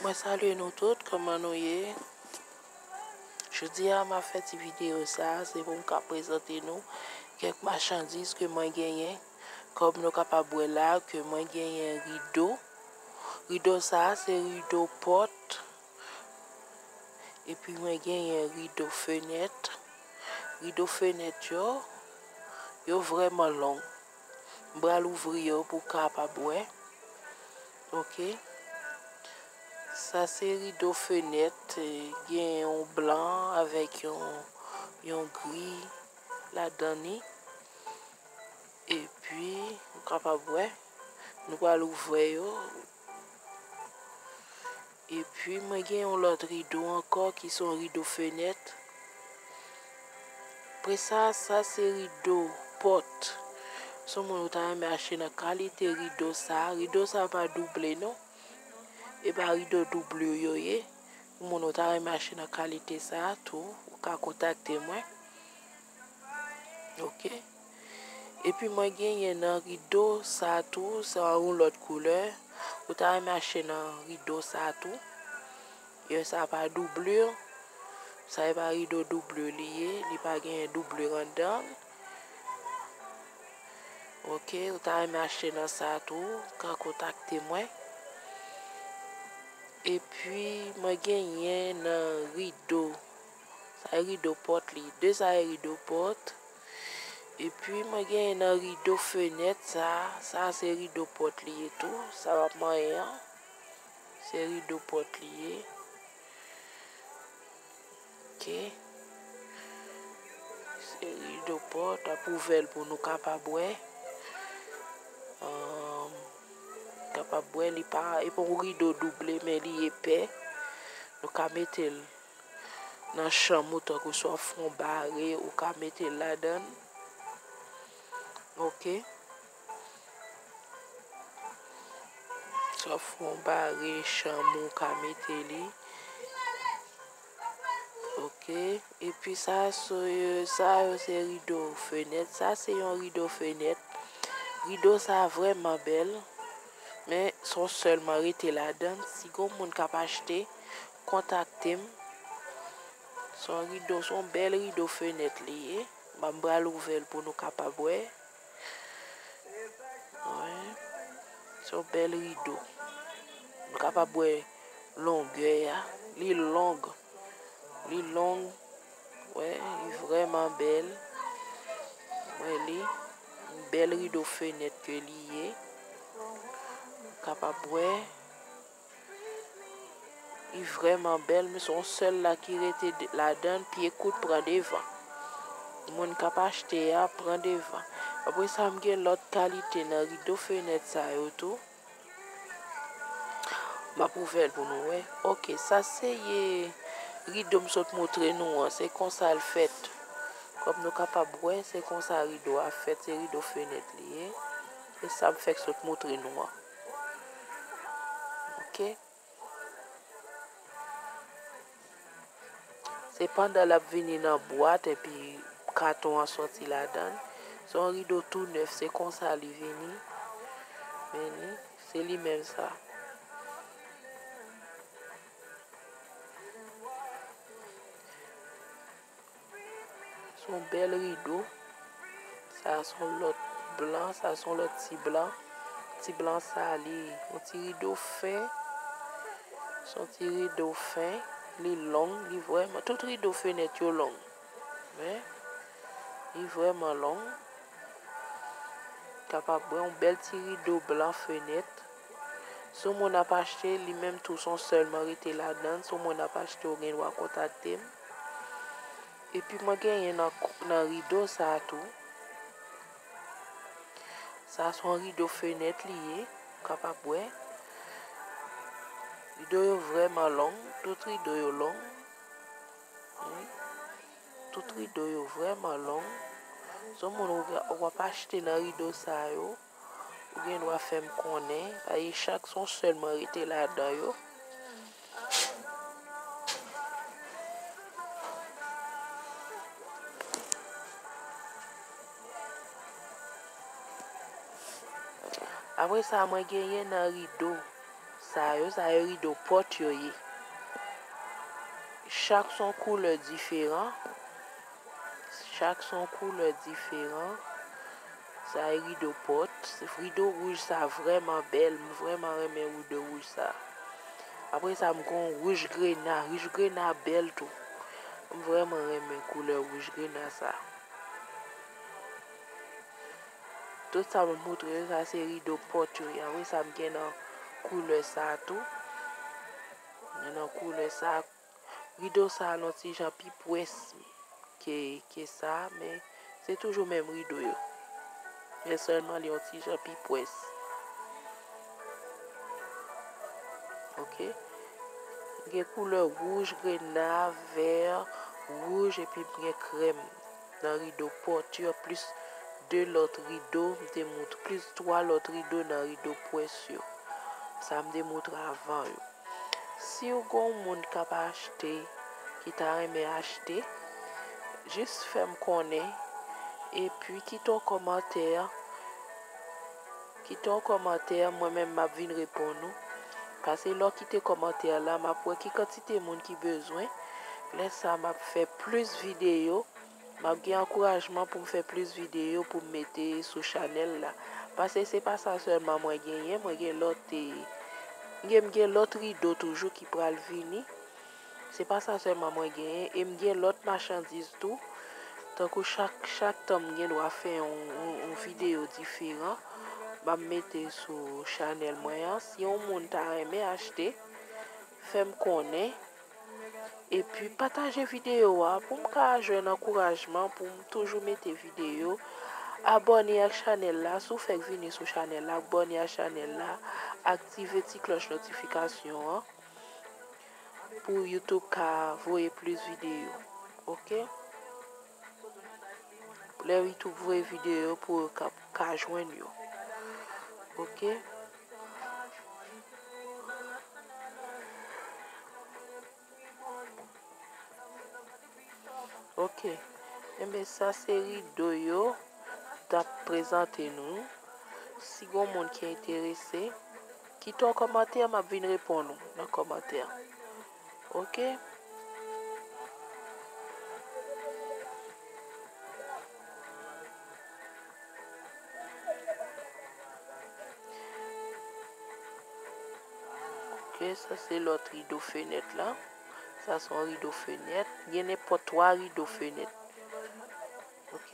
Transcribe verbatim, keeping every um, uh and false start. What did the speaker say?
Mwen salye nou tout, kòman nou ye? Jodi a, m ap fè ti videyo sa a, se pou m ka prezante nou kèk machandiz ke mwen genyen. Kòm nou kapab wè la, ke mwen genyen rido. Rido sa a, se rido pòt. Epi mwen genyen rido fenèt. Rido fenèt yo, yo vrèman long. M pral ouvri yo pou w kapab wè. Ok. Sa se rido fenèt, eh, gen yon blan avèk yon, yon gri ladan li. Epi, ou kapab wè, nou pral ouvè yo. Epi, mwen gen yon lòt rido ankò ki se yon rido fenèt. Apre sa, sa se rido pòt. Si w moun ou ta renmen achte nan kalite rido sa, rido sa pa double non. E pa rido double yo ye. Si w moun ou ta renmen achte nan kalite sa tou, ou ka kontakte mwen. Ok. Epi mwen genyen nan rido sa tou, sa yon lòt koulè. Ou ta renmen achte nan rido sa tou. Yo sa pa double. Sa e pa rido double li ye, li pa genyen double anndan. Ok, ou ta renmen achte nan sa tou, ou ka kontakte mwen. Epi mwen genyen nan rido. Sa e rido pòt li. De sa e rido pòt. Epi mwen genyen nan rido fenèt sa. Sa se rido pòt li ye tou. Sa w ap manyen an. Se rido pòt li ye. Ok. Se rido pòt, ap ouvè l pou nou kapab wè. Ahn, kapab wè, li pa, e pa yon rido double, men li epè. Nou ka mete l nan chanm ou, tankou si w ap fè yon bare, ou ka mete l ladan l. Ok. Si w ap fè yon bare, chanm ou ka mete li. Ok. Epi sa, se, sa yo se rido fenèt. Sa se yon rido fenèt. Rido sa vrèman bèl. Men, se w sèlman rete ladan l. Si gon moun k ap achte, kontakte m. Se yon rido, se yon bèl rido fenèt li ye. M pral ouvè l pou nou kapab wè. Wè. Se yon bèl rido. Nou kapab wè longè a. Li long. Li long. Wè, li vrèman bèl. Wè li. Yon bèl rido fenèt ke li ye. Kapab wè. Li vrèman bèl, men se yon sèl la ki rete de-, ladan l, pye kout pran devan. Moun k ap achte a pran devan. Apre sa, m gen lòt kalite nan rido fenèt sa yo tou. M ap ouvè l pou nou wè. Ok, sa se ye rido m sot montre nou an. Se konsa l fèt. Kòm nou kapab wè, se konsa rido a fèt. Se rido fenèt li ye. E sa m fèk sot montre nou an. Ok. Se pandan l ap vini nan bwat epi katon an soti ladan l. Se yon rido tou nèf, se konsa li vini. Men li, se li menm sa. Se yon bèl rido. Sa se yon lòt blan, sa se yon lòt ti blan. Ti blan sa li, yon ti rido fen. Se yon ti rido fen. Li long, li vrèman. Tout rido fenèt yo long. Men, li vrèman long. Kapab wè yon bèl ti rido blan fenèt. Si yon moun ap achte, li menm tou se yon sèlman rete ladan l. Si yon moun ap achte, ou gen dwa kontakte m. Epi mwen genyen nan, nan rido sa a tou. Sa se yon rido fenèt li ye, ou kapab wè. Rido yo vrèman long, tout rido yo long. Wi. Tout rido yo vrèman long. Si yon moun ou, w ap achte nan rido sa yo, ou gen dwa fè m konnen, paske chak se yon sèlman rete ladan yo. Apre sa, mwen genyen nan rido. Sa yo, sa yo rido pòt yo ye. Chak se yon koulè diferan. Chak se yon koulè diferan. Sa e rido pòt. Rido wouj sa vrèman bèl. M vrèman renmen rido wouj sa. Apre sa, m gen yon wouj grena. Wouj grena bèl tou. M vrèman renmen koulè wouj grena sa. Tout sa m ap moutre yo, sa se rido pòt yo ye. Apre sa, m gen nan koulè sa tou. M gen nan koulè sa. Rido sa a yon ti jan pi pwès ke, ke sa, men se toujou menm rido yo. Men sèlman li yon ti jan pi pwès. Ok. M gen koulè wouj, grena, vè, wouj, epi m gen krèm nan rido pòt yo, plis de lòt rido, m te moutre, plis twa lòt rido nan rido pwès yo. Sa m te moutre avan yo. Si w gen yon moun k ap achte, ki ta renmen achte, jis fè m konnen, epi kite yon kòmantè, kite yon kòmantè, mwen menm m ap vin reponn ou. Paske lè w kite kòmantè la, m ap wè ki kantite moun ki bezwen. Lè sa a, m ap fè plis videyo. M ap gen ankourajman pou m fè plis videyo pou m mete sou chanèl la. Paske se pa sa sèlman mwen genyen, mwen gen lòt, e, m gen, m gen lòt rido toujou ki pral vini. Se pa sa sèlman mwen genyen, e m gen lòt machandiz tou. Tankou chak, chak tan m gen dwa fè yon, yon, yon videyo diferan, m ap mete sou chanèl mwen an. Si yon moun ta renmen achte, fè m konnen. Epi pataje videyo a pou m ka jwenn ankourajman pou m toujou mete videyo. Abòne ak chanèl la, si w fèk vini sou chanèl la, abòne ak chanèl la, aktive ti klòch notifikasyon an pou YouTube ka voye plis videyo. Ok? Lè YouTube voye videyo pou yo ka, ka jwenn yo. Ok? Ok. Enben, sa se rido yo t ap prezante nou. Si gon moun ki enterese, kite yon kòmantè, m ap vin reponn ou nan kòmantè. Ok? Ok, sa se lòt rido fenèt la. Sa se yon rido fenèt. Gen nenpòt twa rido fenèt. Ok?